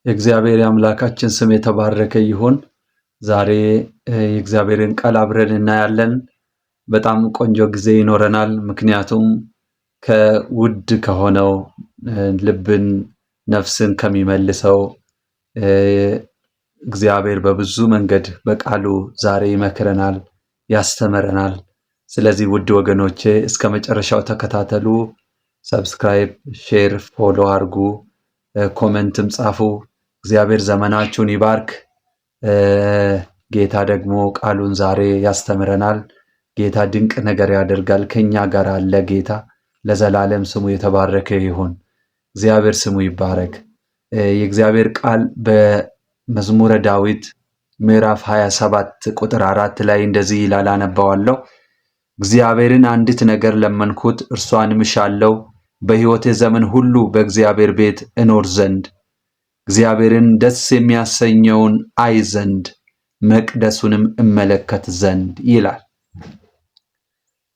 የእግዚአብሔር የአምላካችን ስም የተባረከ ይሁን። ዛሬ የእግዚአብሔርን ቃል አብረን እናያለን። በጣም ቆንጆ ጊዜ ይኖረናል። ምክንያቱም ከውድ ከሆነው ልብን ነፍስን ከሚመልሰው እግዚአብሔር በብዙ መንገድ በቃሉ ዛሬ ይመክረናል፣ ያስተምረናል። ስለዚህ ውድ ወገኖቼ እስከ መጨረሻው ተከታተሉ። Subscribe፣ share፣ follow አድርጉ፣ comment ም ጻፉ። እግዚአብሔር ዘመናችሁን ይባርክ። ጌታ ደግሞ ቃሉን ዛሬ ያስተምረናል። ጌታ ድንቅ ነገር ያደርጋል። ከኛ ጋር አለ ጌታ። ለዘላለም ስሙ የተባረከ ይሁን። እግዚአብሔር ስሙ ይባረክ። የእግዚአብሔር ቃል በመዝሙረ ዳዊት ምዕራፍ 27 ቁጥር 4 ላይ እንደዚህ ይላል፣ አነባዋለሁ። እግዚአብሔርን አንዲት ነገር ለመንኩት፣ እርሷንም እሻለሁ፣ በሕይወቴ ዘመን ሁሉ በእግዚአብሔር ቤት እኖር ዘንድ እግዚአብሔርን ደስ የሚያሰኘውን አይ ዘንድ መቅደሱንም እመለከት ዘንድ ይላል።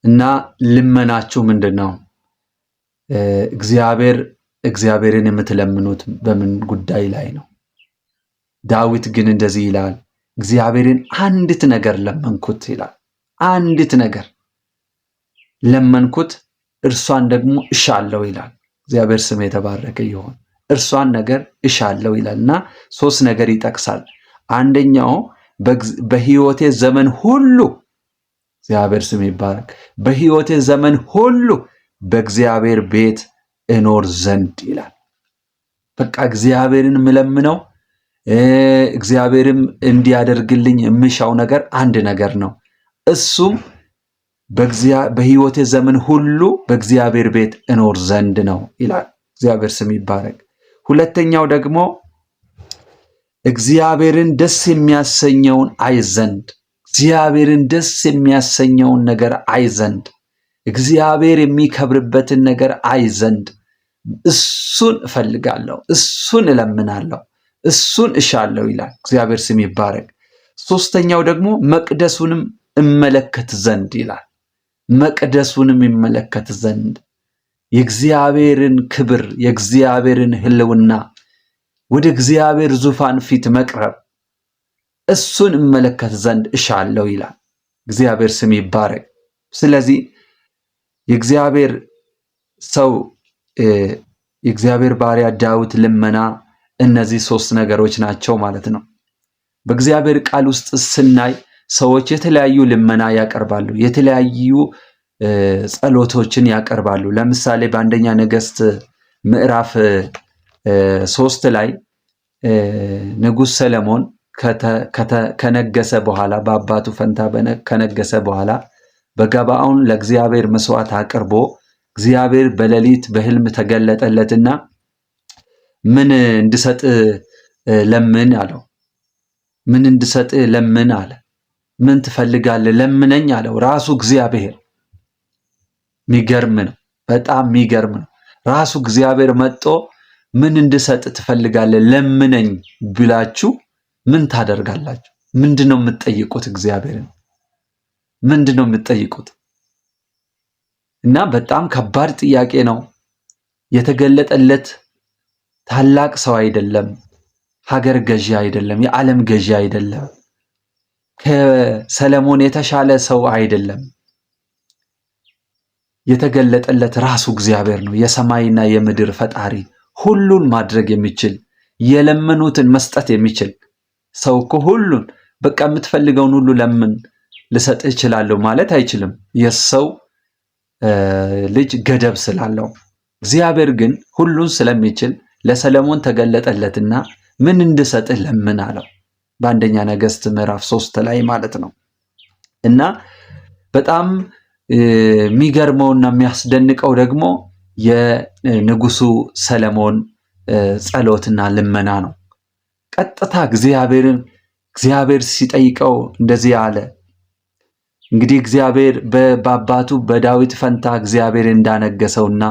እና ልመናችሁ ምንድን ነው? እግዚአብሔር እግዚአብሔርን የምትለምኑት በምን ጉዳይ ላይ ነው? ዳዊት ግን እንደዚህ ይላል፣ እግዚአብሔርን አንዲት ነገር ለመንኩት ይላል። አንዲት ነገር ለመንኩት፣ እርሷን ደግሞ እሻለሁ ይላል። እግዚአብሔር ስም የተባረከ ይሁን። እርሷን ነገር እሻለሁ ይላል እና ሶስት ነገር ይጠቅሳል። አንደኛው በሕይወቴ ዘመን ሁሉ፣ እግዚአብሔር ስም ይባረክ፣ በሕይወቴ ዘመን ሁሉ በእግዚአብሔር ቤት እኖር ዘንድ ይላል። በቃ እግዚአብሔርን የምለምነው፣ እግዚአብሔርም እንዲያደርግልኝ የምሻው ነገር አንድ ነገር ነው። እሱም በሕይወቴ ዘመን ሁሉ በእግዚአብሔር ቤት እኖር ዘንድ ነው ይላል። እግዚአብሔር ስም ይባረክ። ሁለተኛው ደግሞ እግዚአብሔርን ደስ የሚያሰኘውን አይ ዘንድ፣ እግዚአብሔርን ደስ የሚያሰኘውን ነገር አይ ዘንድ፣ እግዚአብሔር የሚከብርበትን ነገር አይ ዘንድ እሱን እፈልጋለሁ፣ እሱን እለምናለሁ፣ እሱን እሻለሁ ይላል። እግዚአብሔር ስም ይባረክ። ሶስተኛው ደግሞ መቅደሱንም እመለከት ዘንድ ይላል። መቅደሱንም ይመለከት ዘንድ፣ የእግዚአብሔርን ክብር፣ የእግዚአብሔርን ሕልውና፣ ወደ እግዚአብሔር ዙፋን ፊት መቅረብ፣ እሱን እመለከት ዘንድ እሻለሁ ይላል። እግዚአብሔር ስም ይባረክ። ስለዚህ የእግዚአብሔር ሰው፣ የእግዚአብሔር ባሪያ ዳዊት ልመና እነዚህ ሶስት ነገሮች ናቸው ማለት ነው። በእግዚአብሔር ቃል ውስጥ ስናይ ሰዎች የተለያዩ ልመና ያቀርባሉ፣ የተለያዩ ጸሎቶችን ያቀርባሉ። ለምሳሌ በአንደኛ ነገሥት ምዕራፍ 3 ላይ ንጉሥ ሰለሞን ከነገሰ በኋላ፣ በአባቱ ፈንታ ከነገሰ በኋላ፣ በገባኦን ለእግዚአብሔር መስዋዕት አቅርቦ እግዚአብሔር በሌሊት በህልም ተገለጠለትና ምን እንድሰጥ ለምን አለው። ምን እንድሰጥ ለምን አለ። ምን ትፈልጋለህ ለምነኝ አለው ራሱ እግዚአብሔር። ሚገርም ነው። በጣም ሚገርም ነው። ራሱ እግዚአብሔር መጥቶ ምን እንድሰጥ ትፈልጋለህ ለምነኝ ብላችሁ ምን ታደርጋላችሁ? ምንድን ነው የምትጠይቁት? እግዚአብሔርን ምንድን ነው የምትጠይቁት? እና በጣም ከባድ ጥያቄ ነው። የተገለጠለት ታላቅ ሰው አይደለም፣ ሀገር ገዢ አይደለም፣ የዓለም ገዢ አይደለም፣ ከሰለሞን የተሻለ ሰው አይደለም። የተገለጠለት ራሱ እግዚአብሔር ነው፣ የሰማይና የምድር ፈጣሪ፣ ሁሉን ማድረግ የሚችል፣ የለመኑትን መስጠት የሚችል። ሰው እኮ ሁሉን በቃ የምትፈልገውን ሁሉ ለምን ልሰጥህ እችላለሁ ማለት አይችልም። የሰው ልጅ ገደብ ስላለው። እግዚአብሔር ግን ሁሉን ስለሚችል ለሰለሞን ተገለጠለትና ምን እንድሰጥህ ለምን አለው። በአንደኛ ነገሥት ምዕራፍ 3 ላይ ማለት ነው። እና በጣም የሚገርመውና የሚያስደንቀው ደግሞ የንጉሱ ሰለሞን ጸሎትና ልመና ነው። ቀጥታ እግዚአብሔርን እግዚአብሔር ሲጠይቀው እንደዚህ አለ። እንግዲህ እግዚአብሔር በአባቱ በዳዊት ፈንታ እግዚአብሔር እንዳነገሰውና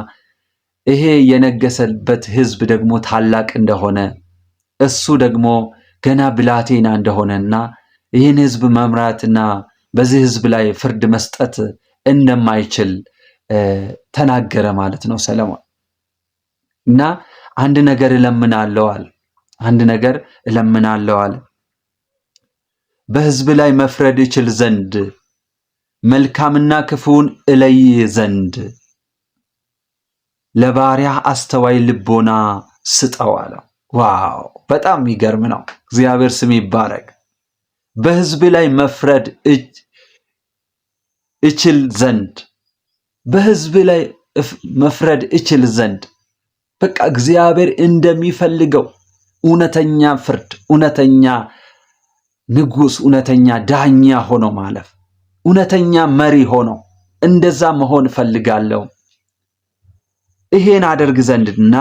ይሄ የነገሰበት ሕዝብ ደግሞ ታላቅ እንደሆነ፣ እሱ ደግሞ ገና ብላቴና እንደሆነና ይህን ሕዝብ መምራትና በዚህ ሕዝብ ላይ ፍርድ መስጠት እንደማይችል ተናገረ ማለት ነው ሰለሞን። እና አንድ ነገር እለምናለሁ አለ። አንድ ነገር እለምናለሁ አለ። በሕዝብ ላይ መፍረድ እችል ዘንድ፣ መልካምና ክፉውን እለይ ዘንድ ለባሪያህ አስተዋይ ልቦና ስጠው አለው። Wow፣ በጣም የሚገርም ነው። እግዚአብሔር ስም ይባረክ። በሕዝብ ላይ መፍረድ እችል ዘንድ፣ በሕዝብ ላይ መፍረድ እችል ዘንድ፣ በቃ እግዚአብሔር እንደሚፈልገው እውነተኛ ፍርድ፣ እውነተኛ ንጉሥ፣ እውነተኛ ዳኛ ሆኖ ማለፍ፣ እውነተኛ መሪ ሆኖ እንደዛ መሆን እፈልጋለሁ። ይሄን አደርግ ዘንድና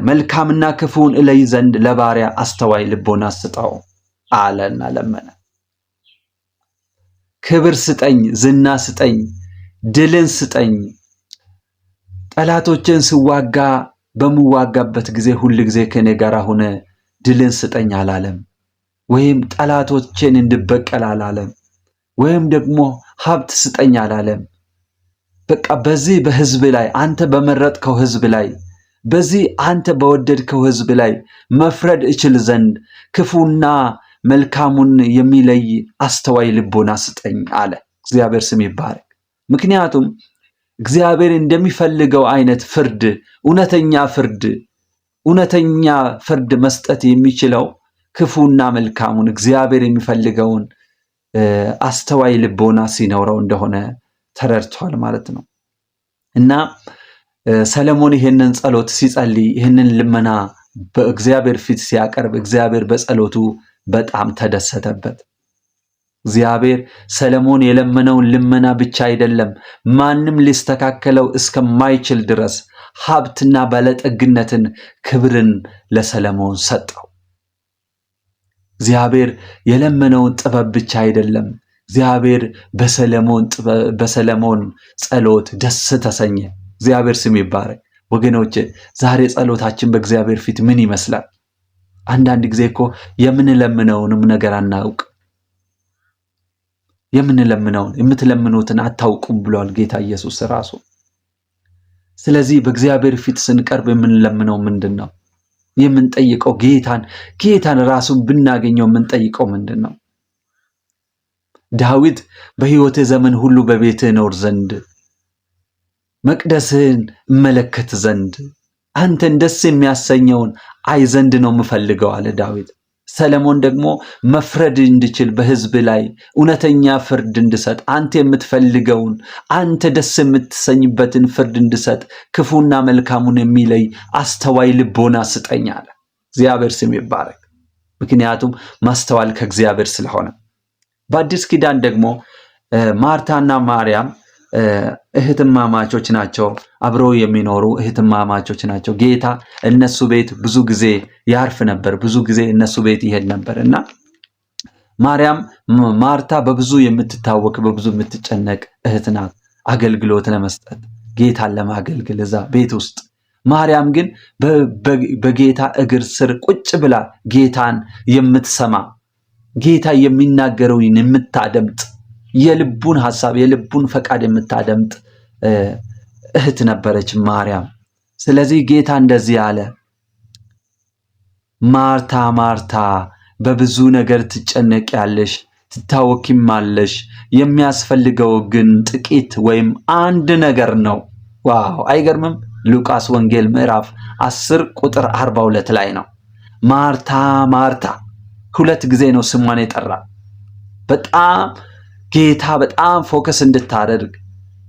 መልካምና ክፉን እለይ ዘንድ ለባሪያህ አስተዋይ ልቦና ስጠው አለና ለመነ። ክብር ስጠኝ፣ ዝና ስጠኝ፣ ድልን ስጠኝ። ጠላቶችን ስዋጋ በምዋጋበት ጊዜ ሁል ጊዜ ከኔ ጋር ሁነ ድልን ስጠኝ አላለም። ወይም ጠላቶችን እንድበቀል አላለም። ወይም ደግሞ ሀብት ስጠኝ አላለም። በቃ በዚህ በህዝብ ላይ፣ አንተ በመረጥከው ህዝብ ላይ፣ በዚህ አንተ በወደድከው ህዝብ ላይ መፍረድ እችል ዘንድ ክፉና መልካሙን የሚለይ አስተዋይ ልቦና ስጠኝ አለ። እግዚአብሔር ስም ይባረክ። ምክንያቱም እግዚአብሔር እንደሚፈልገው አይነት ፍርድ፣ እውነተኛ ፍርድ፣ እውነተኛ ፍርድ መስጠት የሚችለው ክፉና መልካሙን እግዚአብሔር የሚፈልገውን አስተዋይ ልቦና ሲኖረው እንደሆነ ተረድቷል ማለት ነው። እና ሰለሞን ይህንን ጸሎት ሲጸልይ፣ ይህንን ልመና በእግዚአብሔር ፊት ሲያቀርብ እግዚአብሔር በጸሎቱ በጣም ተደሰተበት። እግዚአብሔር ሰለሞን የለመነውን ልመና ብቻ አይደለም፣ ማንም ሊስተካከለው እስከማይችል ድረስ ሀብትና ባለጠግነትን፣ ክብርን ለሰለሞን ሰጠው። እግዚአብሔር የለመነውን ጥበብ ብቻ አይደለም፣ እግዚአብሔር በሰለሞን ጸሎት ደስ ተሰኘ። እግዚአብሔር ስም ይባረክ። ወገኖች፣ ዛሬ ጸሎታችን በእግዚአብሔር ፊት ምን ይመስላል? አንዳንድ ጊዜ እኮ የምንለምነውንም ነገር አናውቅ። የምንለምነውን፣ የምትለምኑትን አታውቁም ብሏል ጌታ ኢየሱስ ራሱ። ስለዚህ በእግዚአብሔር ፊት ስንቀርብ የምንለምነው ምንድን ነው? የምንጠይቀው ጌታን ራሱን ብናገኘው የምንጠይቀው ምንድን ነው? ዳዊት በሕይወቴ ዘመን ሁሉ በቤትህ እኖር ዘንድ፣ መቅደስህን እመለከት ዘንድ፣ አንተን ደስ የሚያሰኘውን አይ ዘንድ ነው የምፈልገው አለ ዳዊት። ሰለሞን ደግሞ መፍረድ እንድችል፣ በሕዝብ ላይ እውነተኛ ፍርድ እንድሰጥ፣ አንተ የምትፈልገውን፣ አንተ ደስ የምትሰኝበትን ፍርድ እንድሰጥ ክፉና መልካሙን የሚለይ አስተዋይ ልቦና ስጠኝ አለ። እግዚአብሔር ስም ይባረክ። ምክንያቱም ማስተዋል ከእግዚአብሔር ስለሆነ። በአዲስ ኪዳን ደግሞ ማርታና ማርያም እህትማማቾች ናቸው። አብረው የሚኖሩ እህትማማቾች ናቸው። ጌታ እነሱ ቤት ብዙ ጊዜ ያርፍ ነበር፣ ብዙ ጊዜ እነሱ ቤት ይሄድ ነበር። እና ማርያም፣ ማርታ በብዙ የምትታወክ፣ በብዙ የምትጨነቅ እህት ናት። አገልግሎት ለመስጠት፣ ጌታን ለማገልገል እዛ ቤት ውስጥ። ማርያም ግን በጌታ እግር ስር ቁጭ ብላ ጌታን የምትሰማ፣ ጌታ የሚናገረውን የምታደምጥ፣ የልቡን ሐሳብ፣ የልቡን ፈቃድ የምታደምጥ እህት ነበረች ማርያም። ስለዚህ ጌታ እንደዚህ አለ፣ ማርታ ማርታ፣ በብዙ ነገር ትጨነቂያለሽ፣ ትታወኪማለሽ፣ የሚያስፈልገው ግን ጥቂት ወይም አንድ ነገር ነው። Wow፣ አይገርምም? ሉቃስ ወንጌል ምዕራፍ 10 ቁጥር 42 ላይ ነው። ማርታ ማርታ፣ ሁለት ጊዜ ነው ስሟን የጠራ። በጣም ጌታ በጣም focus እንድታደርግ፣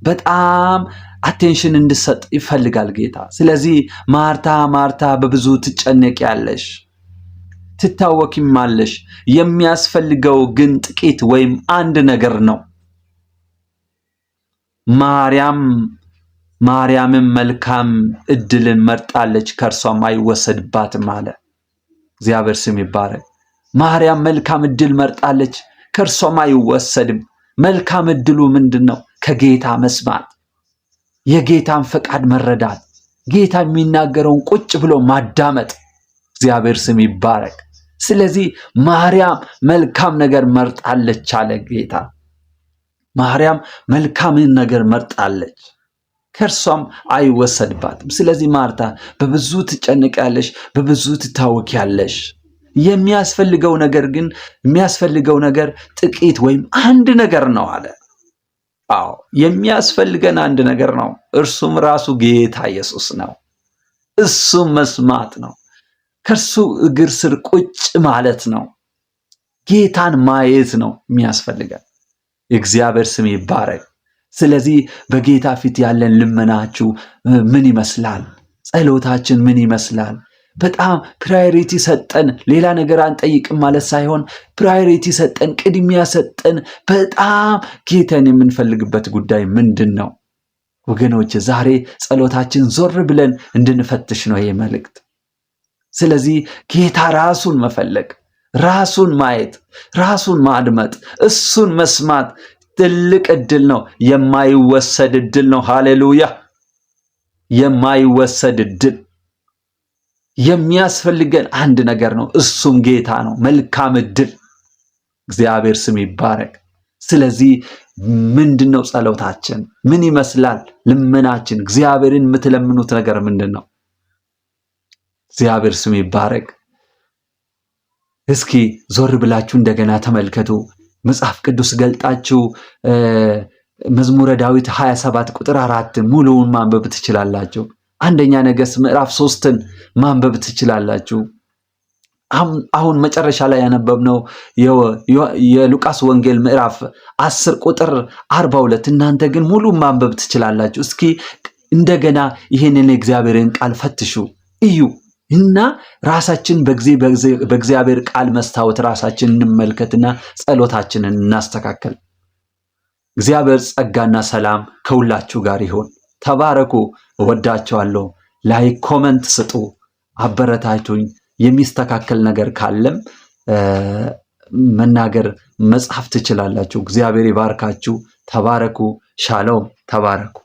በጣም attention እንድሰጥ ይፈልጋል ጌታ። ስለዚህ ማርታ ማርታ፣ በብዙ ትጨነቂያለሽ፣ ትታወኪማለሽ፣ የሚያስፈልገው ግን ጥቂት ወይም አንድ ነገር ነው። ማርያም ማርያምም መልካም እድልን መርጣለች፣ ከእርሷም አይወሰድባትም አለ። እግዚአብሔር ስም ይባረክ። ማርያም መልካም እድል መርጣለች፣ ከእርሷም አይወሰድም። መልካም እድሉ ምንድን ነው? ከጌታ መስማት፣ የጌታን ፈቃድ መረዳት፣ ጌታ የሚናገረውን ቁጭ ብሎ ማዳመጥ። እግዚአብሔር ስም ይባረክ። ስለዚህ ማርያም መልካም ነገር መርጣለች አለ ጌታ። ማርያም መልካምን ነገር መርጣለች። ከእርሷም አይወሰድባትም። ስለዚህ ማርታ በብዙ ትጨንቂያለሽ፣ በብዙ ትታወኪያለሽ። የሚያስፈልገው ነገር ግን የሚያስፈልገው ነገር ጥቂት ወይም አንድ ነገር ነው አለ። አዎ የሚያስፈልገን አንድ ነገር ነው። እርሱም ራሱ ጌታ ኢየሱስ ነው። እሱም መስማት ነው። ከእርሱ እግር ስር ቁጭ ማለት ነው። ጌታን ማየት ነው የሚያስፈልገን። የእግዚአብሔር ስም ይባረክ። ስለዚህ በጌታ ፊት ያለን ልመናችሁ ምን ይመስላል? ጸሎታችን ምን ይመስላል? በጣም priority ሰጠን። ሌላ ነገር አንጠይቅም ማለት ሳይሆን priority ሰጠን፣ ቅድሚያ ሰጠን። በጣም ጌታን የምንፈልግበት ጉዳይ ምንድን ነው? ወገኖች ዛሬ ጸሎታችን ዞር ብለን እንድንፈትሽ ነው ይሄ መልእክት። ስለዚህ ጌታ ራሱን መፈለግ፣ ራሱን ማየት፣ ራሱን ማድመጥ፣ እሱን መስማት ትልቅ እድል ነው። የማይወሰድ እድል ነው። ሃሌሉያ! የማይወሰድ እድል። የሚያስፈልገን አንድ ነገር ነው፣ እሱም ጌታ ነው። መልካም እድል። እግዚአብሔር ስም ይባረክ። ስለዚህ ምንድን ነው ጸሎታችን? ምን ይመስላል ልመናችን? እግዚአብሔርን የምትለምኑት ነገር ምንድን ነው? እግዚአብሔር ስም ይባረክ። እስኪ ዞር ብላችሁ እንደገና ተመልከቱ። መጽሐፍ ቅዱስ ገልጣችሁ መዝሙረ ዳዊት 27 ቁጥር 4 ሙሉውን ማንበብ ትችላላችሁ። አንደኛ ነገሥት ምዕራፍ 3ን ማንበብ ትችላላችሁ። አሁን መጨረሻ ላይ ያነበብነው የሉቃስ ወንጌል ምዕራፍ 10 ቁጥር 42 እናንተ ግን ሙሉ ማንበብ ትችላላችሁ። እስኪ እንደገና ይህንን የእግዚአብሔርን ቃል ፈትሹ፣ እዩ እና ራሳችን በእግዚአብሔር ቃል መስታወት ራሳችን እንመልከትና ጸሎታችንን እናስተካከል። እግዚአብሔር ጸጋና ሰላም ከሁላችሁ ጋር ይሁን። ተባረኩ። እወዳችኋለሁ። Like comment ስጡ፣ አበረታቱኝ። የሚስተካከል ነገር ካለም መናገር መጻፍ ትችላላችሁ። እግዚአብሔር ይባርካችሁ። ተባረኩ። ሻሎም። ተባረኩ።